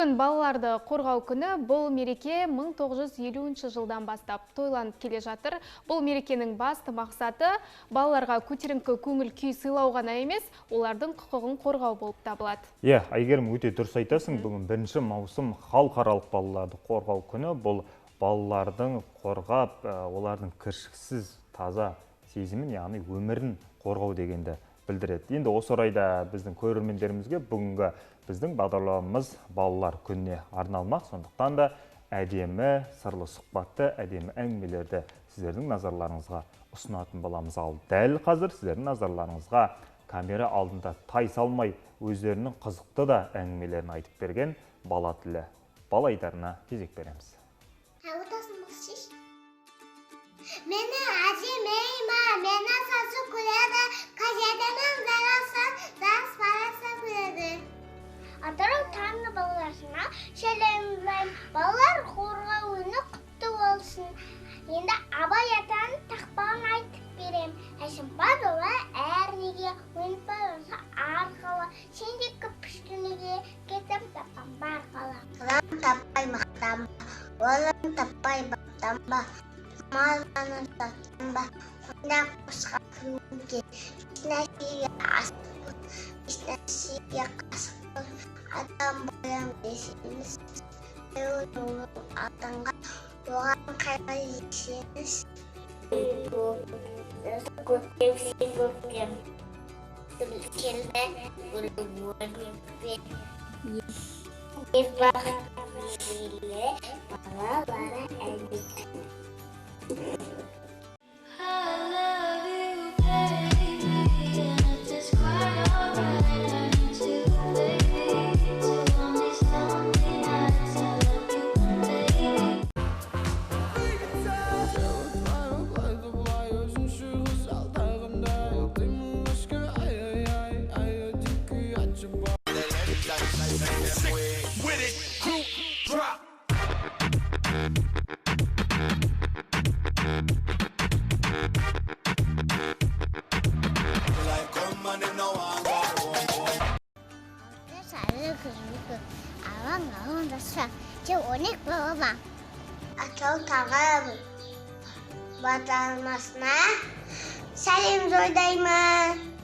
Бүгін балаларды қорғау күні. Бұл мереке 1950 жылдан бастап тойланып келе жатыр. Бұл мерекенің басты мақсаты балаларға көтеріңкі көңіл күй сыйлау ғана емес, олардың құқығын қорғау болып табылады. Иә, Әйгерім, өте дұрыс айтасың. Бүгін 1 маусым халықаралық балаларды қорғау күні. Бұл балалардың қорғап, олардың кіршіксіз таза сезімін, яғни өмірін қорғау дегенді білдіреді. Енді осы орайда біздің көрермендерімізге бүгінгі біздің бағдарламамыз балалар күніне арналмақ. Сондықтан да әдемі сырлы сұхбатты, әдемі әңгімелерді сіздердің назарларыңызға ұсынатын боламыз. Ал дәл қазір сіздердің назарларыңызға камера алдында тай салмай өздерінің қызықты да әңгімелерін айтып берген бала тілі бала айдарына кезек береміз. Мені әжем ейма, мені сазы күледі, қажетімін зарасы, жас баласы күледі. Атырау таңы балаларына сәлем, балалар қорғау күні құтты болсын. Енді Абай атаның тақпағын айтып берем. Әшімбай бала әрнеге, Өніпбай болса арқалы, сен де кіпішті неге, кетсем таппам бар қала. Қалам таппай мақтанба, олым таппай бақтанба, мазаны саттанба, онда қосқа кіруге, еш нәрсеге асық бол, еш нәрсеге қасық бол, адам болам десеңіз, алдыңға, оған қайғы жесеңіз. Көктем, сен көктем, келді гүл өрмекпен. Бақыт балалары әлбетте. Атырау таңы бағдарламасына сәлем жолдаймын.